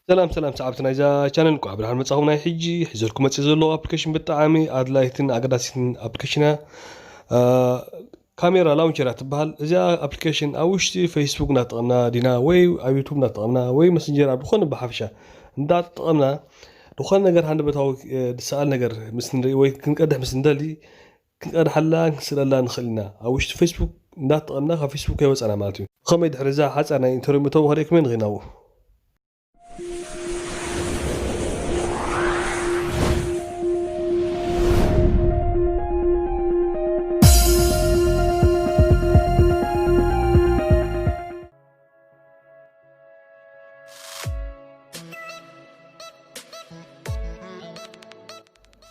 ሰላም ሰላም ሰዓብቲ ናይዛ ቻነል፣ እንኳዕ ብደሓን መጻኹም። ናይ ሕጂ ሒዘልኩም መጽእ ዘለኹ ኣፕሊኬሽን ብጣዕሚ ኣድላይትን ኣገዳሲትን ኣፕሊኬሽን እያ። እ፣ ካሜራ ላውንቸር እያ ትበሃል። እዚኣ ኣፕሊኬሽን ኣብ ውሽጢ ፌስቡክ እናተጠቐምና ዲና ወይ ኣብ ዩቱብ እናተጠቐምና ወይ መሰንጀር ኣብ ዝኾነ ብሓፈሻ እንዳተጠቐምና ዝኾነ ነገር ሃንደበታዊ፣ እ፣ ዝሰኣል ነገር ምስ ንርኢ ወይ ክንቀድሕ ምስ እንደሊ ክንቀድሓላ ክንስእለላ ንኽእል ኢና። ኣብ ውሽጢ ፌስቡክ እንዳተጠቐምና ካብ ፌስቡክ ከይወፀና ማለት እዩ። ከመይ ድሕሪ እዛ ሓፃር ናይ ኢንተርቪው መተው ከርእየኩም እየ፣ ንኽእል ናብኡ።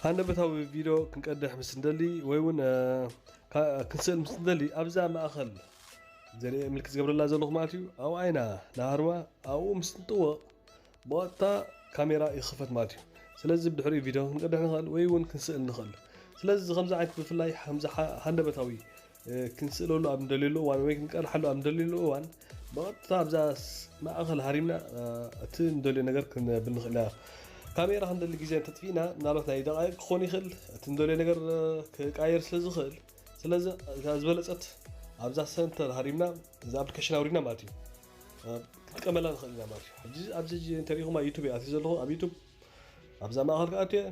ሃንደበታዊ ቪድዮ ክንቀድሕ ምስ እንደሊ ወይ እውን፣ እ፣ ካ-፣ ክንስእል ምስ እንደሊ ኣብዛ ማእኸል ዘርኢ ምልክት ዝገብረላ ዘለኹ ማለት እዩ። ኣብኣ ኢና ንሃርማ፣ ኣብኡ ምስ ንጥወቕ ብቐጥታ ካሜራ ይኽፈት ማለት እዩ። ስለዚ ብድሕሪኡ ቪድዮ ክንቀድሕ ንኽእል ወይ እውን ክንስእል ንኽእል። ስለዚ ከምዚ ዓይነት ብፍላይ ከምዚ ሓ-፣ ሃንደበታዊ፣ እ፣ ክንስእለሉ ኣብ እንደልየሉ እዋን ወይ ክንቀድሓሉ ኣብ እንደልየሉ እዋን ብቐጥታ ኣብዛ ስ-፣ ማእኸል ሃሪምና፣ እ፣ እቲ እንደልዮ ነገር ክንብል ንኽእል ኢና። ካሜራ ክንደሊ ግዜ እንተጥፊእና ምናልባት ናይ ደቃይቅ ክኾን ይኽእል። እቲ እንደልዮ ነገር፣ እ፣ ክቃየር ስለ ዝኽእል፣ ስለዚ እዛ ዝበለጸት ኣብዛ ሰንተር ሃሪምና እዛ ኣፕሊኬሽን ኣውሪድና ማለት እዩ፣ እ፣ ክንጥቀመላ ንኽእል ኢና ማለት እዩ። ሕጂ ኣብዚ ሕጂ እንተሪኢኹም ኣብ ዩቱብ እየ ኣትዩ ዘለኹ። ኣብ ዩቱብ ኣብዛ ማእኸል ክኣትየ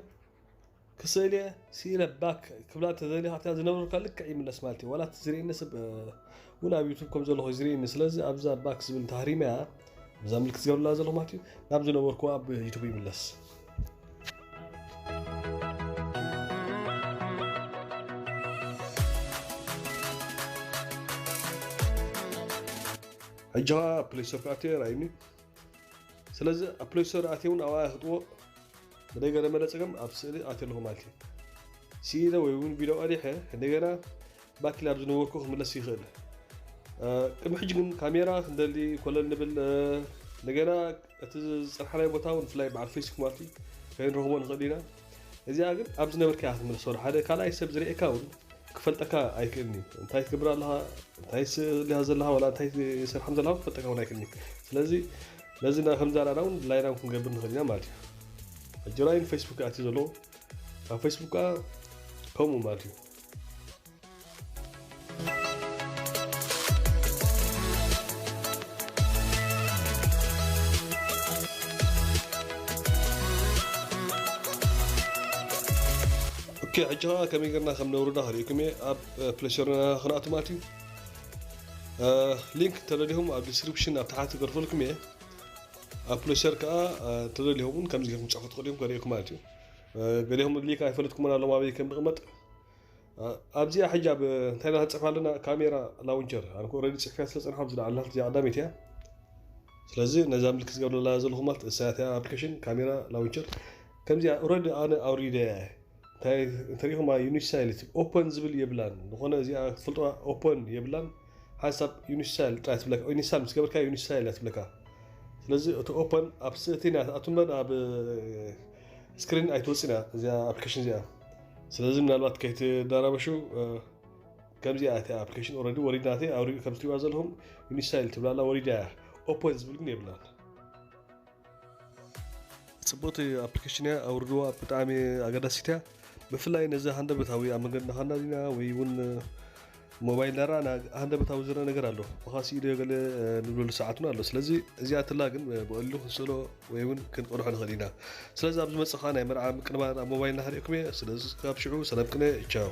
ክስእል እየ፣ ስኢለ ባክ ክብላ እንተደሊኻ ኣብታ ዝነበርካ ልክዕ ይምለስ ማለት እዩ። ዋላ እቲ ዝርእየኒ ሰብ፣ እ፣ እውን ኣብ ዩቱብ ከም ዘለኹ እዩ ዝርእየኒ። ስለዚ ኣብዛ ባክ ዝብል እንተሃሪመያ፣ እዛ ምልክት ዝገብርላ ዘለኹ ማለት እዩ፣ ናብ ዝነበርኩ ኣብ ዩቱብ ይምለስ። ሕጂ ኸዓ ፕሌይ ስቶር ክኣትየ ርኣይኒ። ስለዚ ኣብ ፕሌይ ስቶር ኣትየ እውን ኣብኣ ክጥዎ ብደይ ገለ መለ ጸገም ኣብ ስእሊ ኣትየ ኣለኹ ማለት እዩ። ስኢለ ወይ እውን ቪድዮ ቀዲሐ እንደገና ባክ ኢለ ኣብ ዝነበርኩ ክምለስ ይኽእል። እ፣ ቅድሚ ሕጂ ግን ካሜራ ክንደሊ ኮለል ንብል፣ እ፣ እንደገና እቲ ዝጸንሓናዮ ቦታ እውን ብፍላይ በዓል ፌስቡክ ማለት እዩ ከይንረኽቦ ንኽእል ኢና። እዚኣ ግን ኣብ ዝነበርካያ ክትምለስ ወላ ሓደ ካልኣይ ሰብ ዝርእየካ እውን ክፈልጠካ ኣይክእልን እዩ። እንታይ ትገብር ኣለኻ፣ እንታይ ስእሊ ዘለኻ፣ ዋላ እንታይ ይሰርሓም ዘለኻ ክፈልጠካ እውን ኣይክእልን እዩ። ስለዚ ነዚ ና-፣ ከምዚ ኣላና እውን ላይና እውን ክንገብር ንኽእል ኢና ማለት እዩ። ሕጂ ራእይን ፌስቡክ ኣትዩ ዘለዎ፣ ኣብ ፌስቡክ ከኣ ከምኡ ማለት እዩ። ኦኬ፣ ሕጂ ኸዓ ከመይ ጌርና ከም ነውርዳ ከርእየኩም እየ። ኣብ፣ እ፣ ፕሌይ ስቶርና ክንኣቱ ማለት እዩ። እ፣ ሊንክ እንተደሊኹም ኣብ ዲስክሪፕሽን ኣብ ታሕቲ ክገርፈልኩም እየ። ኣብ ፕሌይ ስቶር ከኣ፣ እ፣ እንተደሊኹም እውን ከምዚ ጌርኩም ጽሑፉ ትኽእሉ እዮም ከርእየኩም ማለት እዩ። እ፣ ገሊኹም ሊንክ ኣይፈለጥኩምን ኣለዉ ኣበይ ከም ዝቕመጥ። እ፣ ኣብዚኣ ሕጂ ኣብ እንታይ ኢና ክንጽሕፍ ኣለና? ካሜራ ላውንቸር። ኣነ እኮ ኦልሬዲ ጽሒፈያ ስለ ዝጸንሓ ኣብዚ ላዕሊ ናት እዚኣ ቀዳመይቲ እያ። ስለዚ ነዛ ምልክት ዝገብረላ ዘለኹ ማለት እሳያ እቲኣ ኣፕሊኬሽን ካሜራ ላውንቸር ከምዚኣ ኦልሬዲ ኣነ ኣውሪደ እያ። እንታይ እንተሪኢኹማ ዩኒስታይል እቲ ኦፐን ዝብል የብላን። ዝኾነ እዚኣ ክትፈልጥዋ ኦፐን የብላን። ሓንሳብ ዩኒስታይል ጥራይ ትብለካ። ኢንስታል ምስ ገበርካ ዩኒስታይል እያ ትብለካ። ስለዚ እቲ ኦፐን ኣብ ስእቲ ኢና ትኣቱ እምበር ኣብ ስክሪን ኣይትወፅእን እያ እዚኣ ኣፕሊኬሽን እዚኣ። ስለዚ ምናልባት ከይትዳረበሹ፣ እ፣ ከምዚኣ እቲኣ ኣፕሊኬሽን ኦልሬዲ ወሪድናተይ ኣውሪዱ ከም ትሪእዋ ዘለኹም ኢንስታይል ትብላላ ወሪዳ እያ። ኦፐን ዝብል ግን የብላን። ጽቡቕቲ ኣፕሊኬሽን እያ፣ ኣውርድዋ፣ ብጣዕሚ ኣገዳሲት እያ። ብፍላይ ነዚ ሃንደበታዊ ኣብ መንገዲ እናኸድና ዲና ወይ እውን ሞባይል እናረኣና ሃንደበታዊ ዝረአ ነገር ኣሎ። ብኻ ስኢለዮ ገለ፣ እ፣ ንብለሉ ሰዓት እውን ኣሎ። ስለዚ እዚኣ ትላ ግን፣ እ፣ ብቐሊሉ ክንስእሎ ወይ እውን ክንቀድሖ ንኽእል ኢና። ስለዚ ኣብ ዝመጽእ ኸኣ ናይ መርዓ ምቅንባር ኣብ ሞባይልና ከርእየኩም እየ። ስለዚ ካብ ሽዑ ሰላም ቅነ፣ ቻው።